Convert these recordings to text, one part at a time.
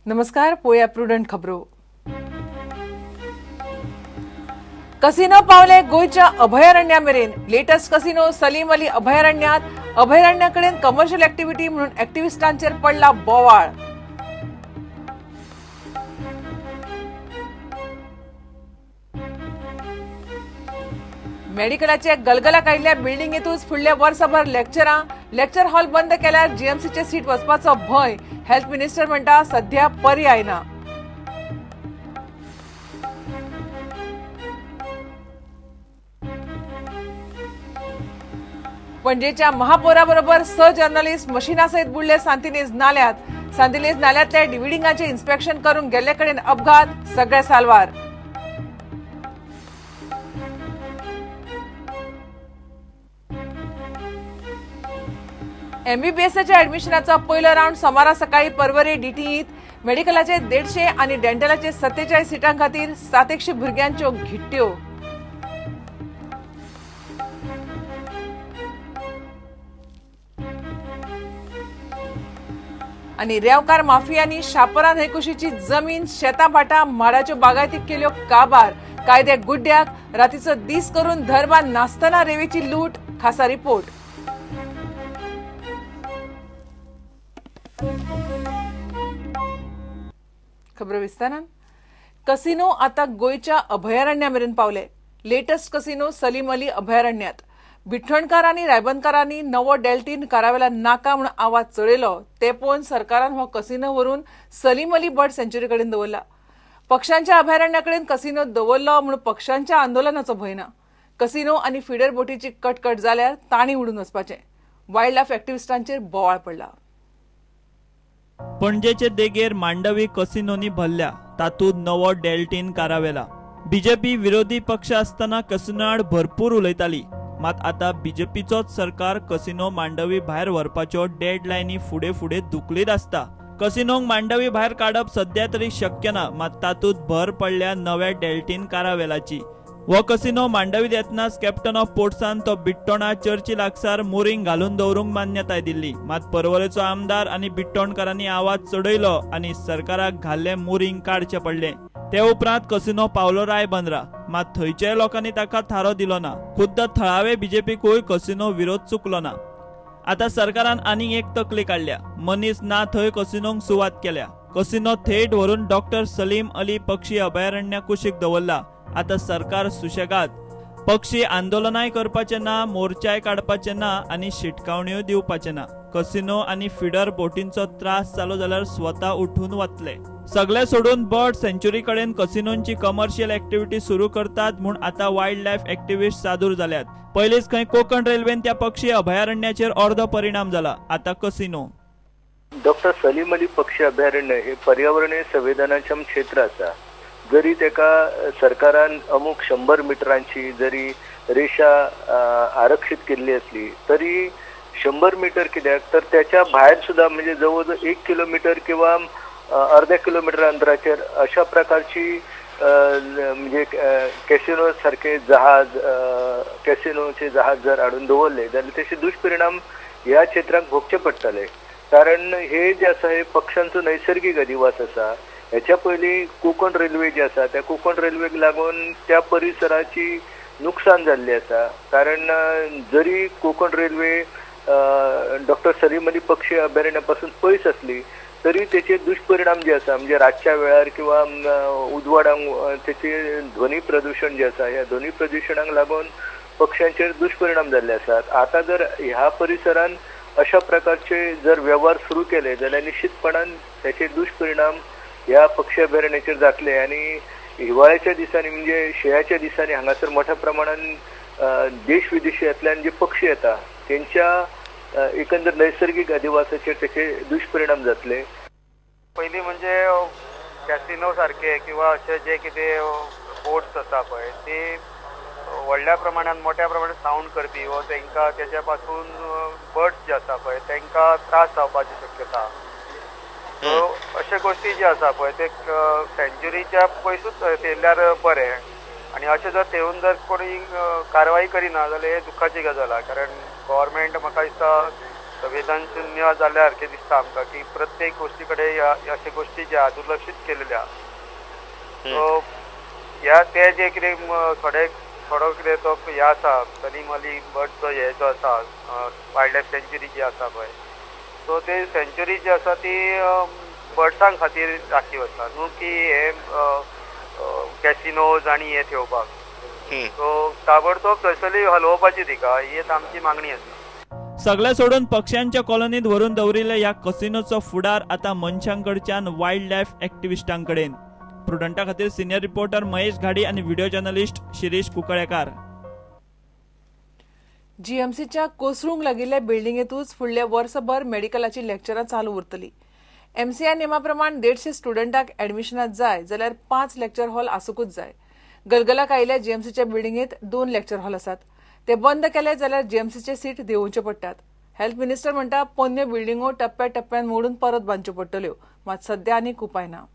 नमस्कार, पोया प्रुडंट खबरो. कसिनो पावले गोंयच्या अभयारण्या मेरेन. लेटेस्ट कसिनो सलीम अली अभयारण्यात. अभयारण्याकडेन कमर्शियल ऍक्टिव्हिटी म्हणून ऍक्टिव्हिस्टांचेर पडला बोवाळ. मेडिकलाचे गलगलाक आयिल्ल्या बिल्डिंगेतूच फुडल्या वर्सभर लेक्चरां. लेक्चर हॉल बंद केल्यार जीएमसीचे सीट वचपाचो भंय. हेल्थ मिनिस्टर म्हणटा सध्या पर्याय ना. पणजेच्या महापौराबरोबर 6 जर्नलिस्ट मशिना सयत बुडले सांतिनेज नाल्यात. सांतिनेज नाल्यांतल्या डिव्हिडिंगाचे इन्स्पेक्शन करूंक गेल्ले कडेन अपघात, सगळे साल्वार. एमबीबीएसच्या ऍडमिशनाचो पयलो रावंड सोमारा सकाळी परवरी डीटीईत. मेडिकलाचे 150 आनी डेंटलाचे 47 सिटां खातीर 700 भुरग्यांच्यो घिट्ट्यो. आनी रेंवकार माफियांनी शापरा न्हंयकुशीची जमीन, शेतां भाटां, माडाच्यो बागायती केल्यो काबार. कायदे गुड्ड्याक रातीचो दीस करून धर्मान नासतना रेंवेची लूट. खासा रिपोर्ट. खबर विस्तारान. कसिनो आता गोंयच्या अभयारण्या मेरेन पावले. लेटेस्ट कसिनो सलीम अली अभयारण्यात. बिठ्ठणकार आनी रायबंदकारांनी नवो डेल्टीन कारावेला नाका म्हूण आवाज चडयलो ते पळोवन सरकारान हो कसिनो व्हरून सलीम अली बर्ड सँच्युरी कडेन दवरला. पक्षांच्या अभयारण्या कडेन कसिनो दवरलो म्हूण पक्षांच्या आंदोलनाचो भंय ना. कसिनो आनी फिडर बोटीची कटकट जाल्यार तांणी उडून वचपाचें. वायल्ड लायफ ऍक्टिव्हिस्टांचेर बोवाळ पडला. पणजेचे देगेर मांडवी कसिनोनी भरल्या, तातूंत नवो डेल्टीन कारावेला. बीजेपी विरोधी पक्ष आसतना कसिनो आड भरपूर उलयताली, मात आता बीजेपीचोच सरकार कसिनो मांडवी भायर व्हरपाच्यो डेडलायनी फुडें फुडें धुकलीत आसता. कसिनोंक मांडवी भायर काडप सद्या तरी शक्य ना, मात तातूंत भर पडल्या नव्या डेल्टीन कारावेलाची. हो कसिनो मांडवीत येतनाच कॅप्टन ऑफ पोर्ट्सान तो बिट्टोणा चर्ची लागसार मोरींग घालून दवरूंक मान्यताय दिल्ली, मात परवरेचो आमदार आनी बिट्टोणकारांनी आवाज चडयलो आनी सरकाराक घाल्लें मोरींग काडचें पडलें. ते उपरांत कसिनो पावलो रायबंदरा, मात थंयच्याय लोकांनी ताका थारो दिलो ना. खुद्द थळावे बीजेपीकूय कसिनो विरोध चुकलो ना. आतां सरकारान आनीक एक तकली काडल्या. मनीस ना थंय कसिनोंक सुवात केल्या. कसिनो थेट व्हरून डॉक्टर सलीम अली पक्षी अभयारण्या कुशीक दवरला. आतां सरकार सुशेगाद. पक्षी आंदोलनाय करपाचे ना, मोर्चाय काडपाचे ना आनी शिटकावण्योय दिवपाचे ना. कसिनो आनी फिडर बोटींचो त्रास जालो जाल्यार स्वता उठून वतले. सगळे सोडून बर्ड सँच्युरी कडेन कसिनोंची कमर्शियल ऍक्टिव्हिटी सुरू करतात म्हूण आतां वायल्ड लायफ ऍक्टिव्हिस्ट सादूर जाल्यात. पयलींच खंय कोकण रेल्वेन त्या पक्षी अभयारण्याचेर अर्दो परिणाम जाला, आतां कसिनो. डॉक्टर सलीम अली पक्षी अभयारण्य हे पर्यावरणीय संवेदनाक्षम क्षेत्र आसा. जरी तेका सरकारान अमूक 100 मिटरांची जरी रेशा आरक्षित केल्ली आसली तरी 100 मिटर कित्याक तर त्याच्या भायर सुद्धा म्हणजे जवळ जवळ 1 किलोमीटर किंवा अर्ध्या किलोमीटर अंतराचेर अशा प्रकारची म्हणजे कॅसिनो सारखे जहाज, कॅसिनोचे जहाज जर हाडून दवरले जाल्यार तेचे दुष्परिणाम ह्या क्षेत्राक भोगचे पडटले. कारण हे जे आसा हे पक्षांचो नैसर्गिक अधिवास आसा. ह्याच्या पयलीं कोकण रेल्वे जी आसा त्या कोकण रेल्वेक लागून त्या परिसराची नुकसान जाल्ली आसा. कारण जरी कोकण रेल्वे डॉक्टर सलीम अली पक्षी अभयारण्या पासून पयस आसली तरी तेचे दुष्परिणाम जे आसा म्हणजे रातच्या वेळार किंवा उजवाडांक तेचे ध्वनी प्रदूशण जे आसा ह्या ध्वनी प्रदूशणाक लागून पक्ष्यांचेर दुष्परिणाम जाल्ले आसात. आतां जर ह्या परिसरान अशा प्रकारचे जर वेव्हार सुरू केले जाल्यार निश्चितपणान तेचे दुष्परिणाम ह्या पक्षी अभयारण्याचेर जातले. आनी हिवाळ्याच्या दिसांनी म्हणजे शिंयाच्या दिसांनी हांगासर मोठ्या प्रमाणान देश विदेशांतल्यान जे पक्षी येता तेंच्या एकंदर नैसर्गिक अधिवासाचेर तेचे दुष्परिणाम जातले. पयलीं म्हणजे कॅसिनो सारके किंवा अशे जे कितें बोट्स आसा पळय ते व्हडल्या प्रमाणान मोठ्या प्रमाणान सावंड करपी वो तेंकां तेच्या पासून बर्ड्स जे आसा पळय तेंकां त्रास जावपाची शक्यता. सो अश्यो गोश्टी ज्यो आसा पळय ते सँच्युरीच्या पयसूच थेयल्यार बरें. आनी अशें जर थेवन जर कोणी कारवाई करिना जाल्यार हे दुख्खाची गजाल आहा. कारण गव्हर्मेंट म्हाका दिसता संवेदनशून्य जाल्या सारकें दिसता आमकां की प्रत्येक गोश्टी कडेन अशे गोश्टी ज्या दुर्लक्षीत केलेल्या. सो ह्या ते जे कितें थोडे थोडो कितें तो हे आसा सलीम अली बर्ड जो हे जो आसा वायल्ड लायफ सँच्युरी जी आसा पळय, सो ते सँच्युरी जी आसा ती बर्ड्सां खातीर राखीव आसा, न्हू की हे कॅसिनोज आनी हे थेवपाक. सो ताबडतोब थंयसरली हलोवपाची तिका, ही आमची मागणी आसा. सगळे सोडून पक्ष्यांच्या कॉलनीत व्हरून दवरिल्ल्या ह्या कसिनोचो फुडार आतां मनशांकडच्यान वायल्ड लायफ एक्टिविस्टांकडेन. प्रुडंटा खातीर सिनियर रिपोर्टर महेश घाडी आणि व्हिडिओ जर्नलिस्ट शिरीष कुंकळेकार. जीएमसीच्या कोसळूंक लागिल्ल्या बिल्डिंगेतूच फुडल्या वर्सभर मेडिकलाची लेक्चरां चालू उरतली. एमसीआय नेमा प्रमाण 150 स्टुडंटाक ऍडमिशनात जाय जाल्यार 5 लेक्चर हॉल आसूंकूच जाय. गलगलाक आयिल्ल्या जीएमसीच्या बिल्डिंगेत 2 लेक्चर हॉल आसात. ते बंद केले जाल्यार जीएमसीचे सीट देंवोवचे पडटात. हेल्थ मिनिस्टर म्हणटा पोन्न्यो बिल्डिंगो टप्प्या टप्प्यान मोडून परत बांदच्यो पडटल्यो, मात सध्या आनीक उपाय ना.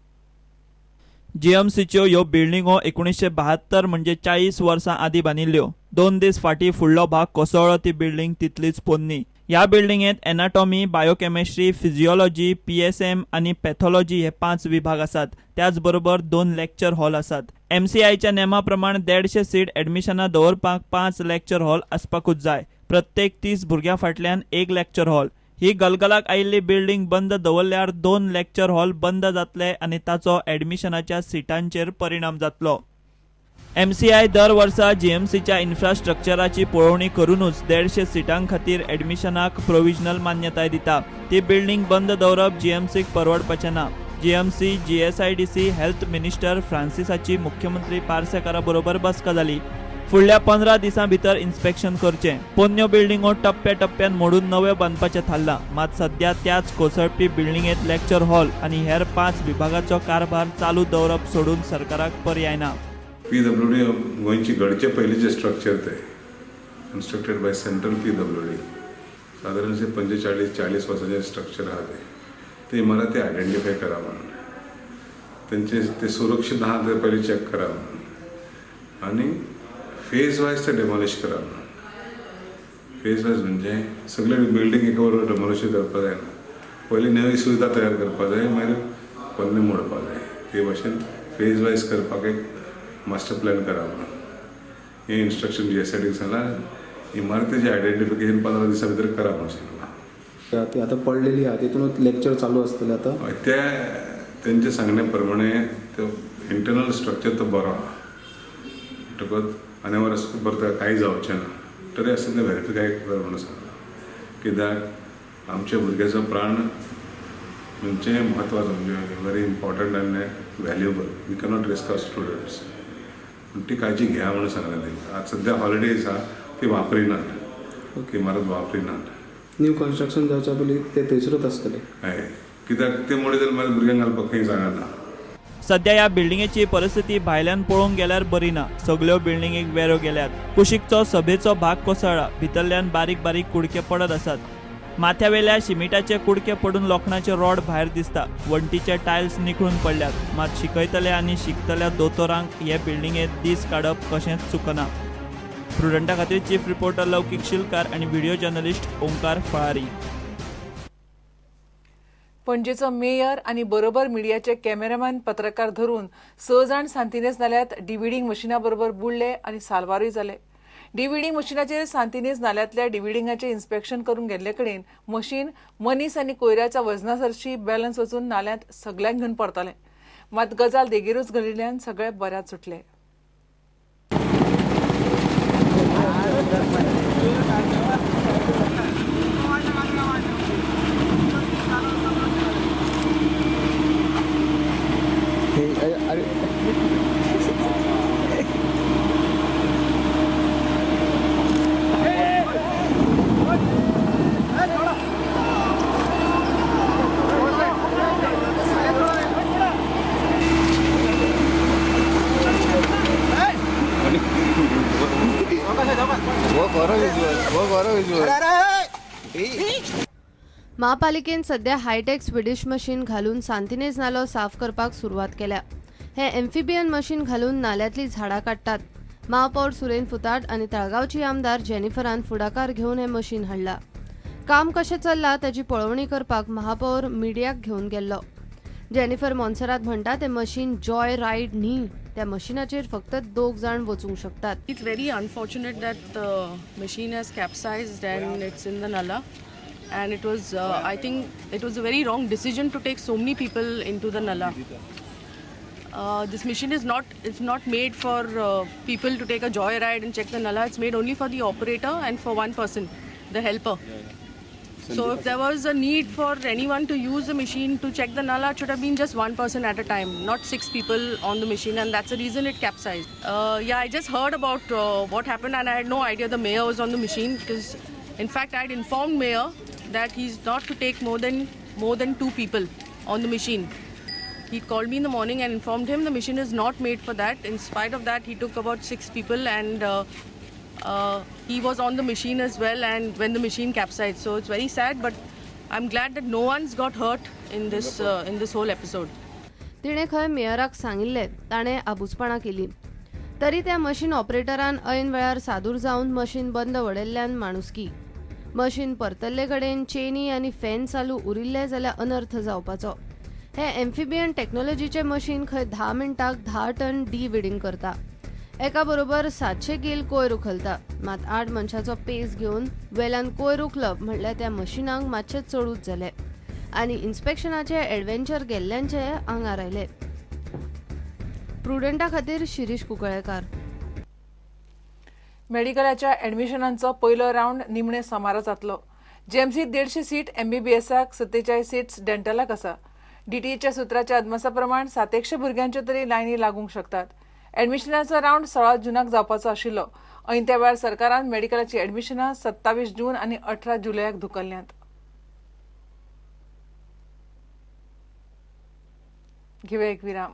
जीएमसीच्यो ह्यो बिल्डिंगो 1972 म्हणजे 40 वर्सां आदीं बांदिल्ल्यो. 2 दीस फाटीं फुडलो भाग कोसळ्ळो ती बिल्डिंग तितलीच पोन्नी. ह्या बिल्डिंगेत एनाटॉमी, बायोकेमिस्ट्री, फिजियोलॉजी, पीएसएम आनी पॅथॉलॉजी हे 5 विभाग आसात. त्याच बरोबर 2 लेक्चर हॉल आसात. एमसीआयच्या नेमा प्रमाण 150 सीट ऍडमिशनां दवरपाक 5 लेक्चर हॉल आसपाकूच जाय. प्रत्येक 30 भुरग्यां फाटल्यान 1 लेक्चर हॉल. ही गलगलाक आयिल्ली बिल्डिंग बंद दवरल्यार 2 लेक्चर हॉल बंद जातले आनी ताचो ऍडमिशनाच्या सिटांचेर परिणाम जातलो. एमसीआय दर वर्सा जीएमसीच्या इन्फ्रास्ट्रक्चराची पळोवणी करूनच 150 सिटां खातीर ऍडमिशनाक प्रोविजनल मान्यताय दिता. ती बिल्डिंग बंद दवरप जीएमसीक परवडपाचें ना. जीएमसी, जीएसआयडीसी, हेल्थ मिनिस्टर फ्रांसिसाची मुख्यमंत्री पार्सेकारा बरोबर बसका जाली. फुडल्या 15 दिसां भितर इन्स्पेक्शन करचें. पोन्न्यो बिल्डिंगो टप्प्या टप्प्यान मोडून नव्यो बांदपाचें थारलां. मात सध्या त्याच कोसळपी बिल्डिंगेत लेक्चर हॉल आनी हेर 5 विभागाचो कारभार चालू दवरप सोडून सरकाराक पर्याय ना. पीडब्ल्यूडी गोंयची घडचे पयलींचें स्ट्रक्चर तें कन्स्ट्रक्टेड बाय सेंट्रल पीडब्ल्यूडी सादारणशें 45-40 वर्सांचें स्ट्रक्चर आहा तें. ते इमारती आयडेंटिफाय करा म्हणून तेंचे ते सुरक्षीत आहा ते पयलीं चॅक करा म्हणून आनी फेज वायज ते डेमोलिश करा म्हणून. फेज वायज म्हणजे सगळे बिल्डींग एका बरोबर डेमोलिश करपाक जायना, पयलीं नवी सुविधा तयार करपाक जाय, मागीर पोन्नें मोडपाक जाय. ते भाशेन फेज वायज करपाक एक मास्टर प्लॅन करा म्हणून हें इन्स्ट्रक्शन जीएसआयडीक सांगलां. इमारतीचें आयडेंटिफिकेशन 15 दिसां भितर करा म्हणून सांगलां. ती आतां पडलेली आहा तितूनच लेक्चर चालू आसतलें आतां. ते तेंचे सांगणे प्रमाणे तो इंटरनल स्ट्रक्चर तो बरो आहा म्हणटकच आनी वर्स बरें कांय जावचें ना तरी आसतना तें व्हेरीफाय कर म्हणून सांगलां. कित्याक आमच्या भुरग्याचो प्राण म्हणजे म्हत्वाचो, म्हणजे very important and valuable. We cannot risk our students. ती काळजी घेया म्हणून सांगलें तांकां. आतां सद्या हॉलिडेज आहा ती वापरिनात, इमारत वापरिनात. न्यू कन्स्ट्रक्शन जावच्या पयलीं ते थंयसरूच आसतलें. हय, कित्याक ते मोडे जाल्यार मागीर भुरग्यांक घालपाक खंय जागा ना. सध्या ह्या बिल्डिंगेची परिस्थिती भायल्यान पळोवंक गेल्यार बरी ना. सगल्यो बिल्डिंगेक वेरो गेल्यात. कुशीकचो सभेचो भाग कोसळ्ळा. भितरल्यान बारीक बारीक कुडके पडत आसात. माथ्यावेल्या शिमिटाचे कुडके पडून लोखणाचे रॉड भायर दिसता. वण्टीचे टायल्स निखळून पडल्यात. मात शिकयतल्या आनी शिकतल्या दोतोरांक हे बिल्डिंगेत दीस काडप कशेंच चुकना. प्रुडंटा खातीर चीफ रिपोर्टर लौकीक शिलकार आनी व्हिडिओ जर्नलिस्ट ओंकार फळारी. पणजेचो मेयर आनी बरोबर मिडियाचे कॅमेरामॅन पत्रकार धरून 6 जाण सांतिनेज नाल्यात डिव्हिडिंग मशिना बरोबर बुडले आनी साल्वारूय जाले. डिव्हिडिंग मशिनाचेर सांतिनेज नाल्यांतल्या डिव्हिडिंगाचें इन्स्पेक्शन करूंक गेल्ले कडेन मशीन मनीस आनी कोयराच्या वजना सरशी बॅलन्स वचून नाल्यांत सगल्यांक घेवन परतलें. मात गजाल देगेरूच घडिल्ल्यान सगळे बऱ्याच सुटले. महापालिकेन सध्या हायटेक स्विडिश मशीन घालून सांतिनेज नालो साफ करपाक सुरवात केल्या. हे एम्फिबियन मशीन घालून नाल्यांतली झाडां काडटात. महापौर सुरेन फुताट आनी ताळगांवची आमदार जेनिफरान फुडाकार घेवन हे मशीन हाडला. काम कशें चल्लां ताची पळोवणी करपाक महापौर मिडियाक घेवन गेल्लो. जेनिफर मोन्सेरात म्हणटा तें मशीन जॉय रायड न्ही, त्या मशिनाचेर फक्त 2 जाण वचूंक शकतात. It's very unfortunate that the machine has capsized and it's in the nala, and it was I think it was a very wrong decision to take so many people into the nala. This machine is not made for people to take a joy ride and check the nala. It's made only for the operator and for one person, the helper. So if there was a need for anyone to use the machine to check the nala, it should have been just one person at a time, not 6 people on the machine, and that's the reason it capsized. Yeah, I just heard about what happened, and I had no idea the mayor was on the machine, because in fact I had informed mayor that he's not to take more than 2 people on the machine. He called me in the morning and informed him the machine is not made for that. In spite of that, he took about 6 people, and he was on the machine as well, and when the machine capsized. So it's very sad, but I'm glad that no one's got hurt in this whole episode. तिणे खंय मेयराक सांगिल्लें, ताणें आबुजपणां केली. तरी त्या machine ऑपरेटरान ऐन वेळार सादूर जावन मशीन बंद वडयल्ल्यान माणुसकी. मशीन परतल्ले कडेन चेनी आनी फॅन चालू उरिल्ले जाल्यार अनर्थ जावपाचो. हे एम्फिबियन टेक्नॉलॉजीचें मशीन खंय 10 मिनटाक 10 टन डी विडिंग करता. एका बरोबर 700 कील कोयर उखलता. मात 8 मनशाचो पेस घेवन वेल्यान कोयर उखलप म्हणल्यार त्या मशिनांक मातशें चडूच जालें आनी इन्स्पेक्शनाचे एडवेंचर गेल्ल्यांचे आंगार आयले. प्रुडंटा खातीर शिरीष कुंकळेकार. मेडिकलाच्या ऍडमिशनांचो पयलो रावंड निमणे सोमारा जातलो. जीएमसीत 150 सीट एमबीबीएसाक, 47 सीट्स डेंटलाक आसा. डीटीईच्या सुत्राच्या अदमासा प्रमाण 700 भुरग्यांच्यो तरी लायनी लागूंक शकतात. ऍडमिशनाचो रावंड 16 जूनाक जावपाचो आशिल्लो. ऐन त्या वेळार सरकारान मेडिकलाची ऍडमिशनां 27 जून आनी 18 जुलयाक धुकल्ल्यांत. घेवया एक विराम.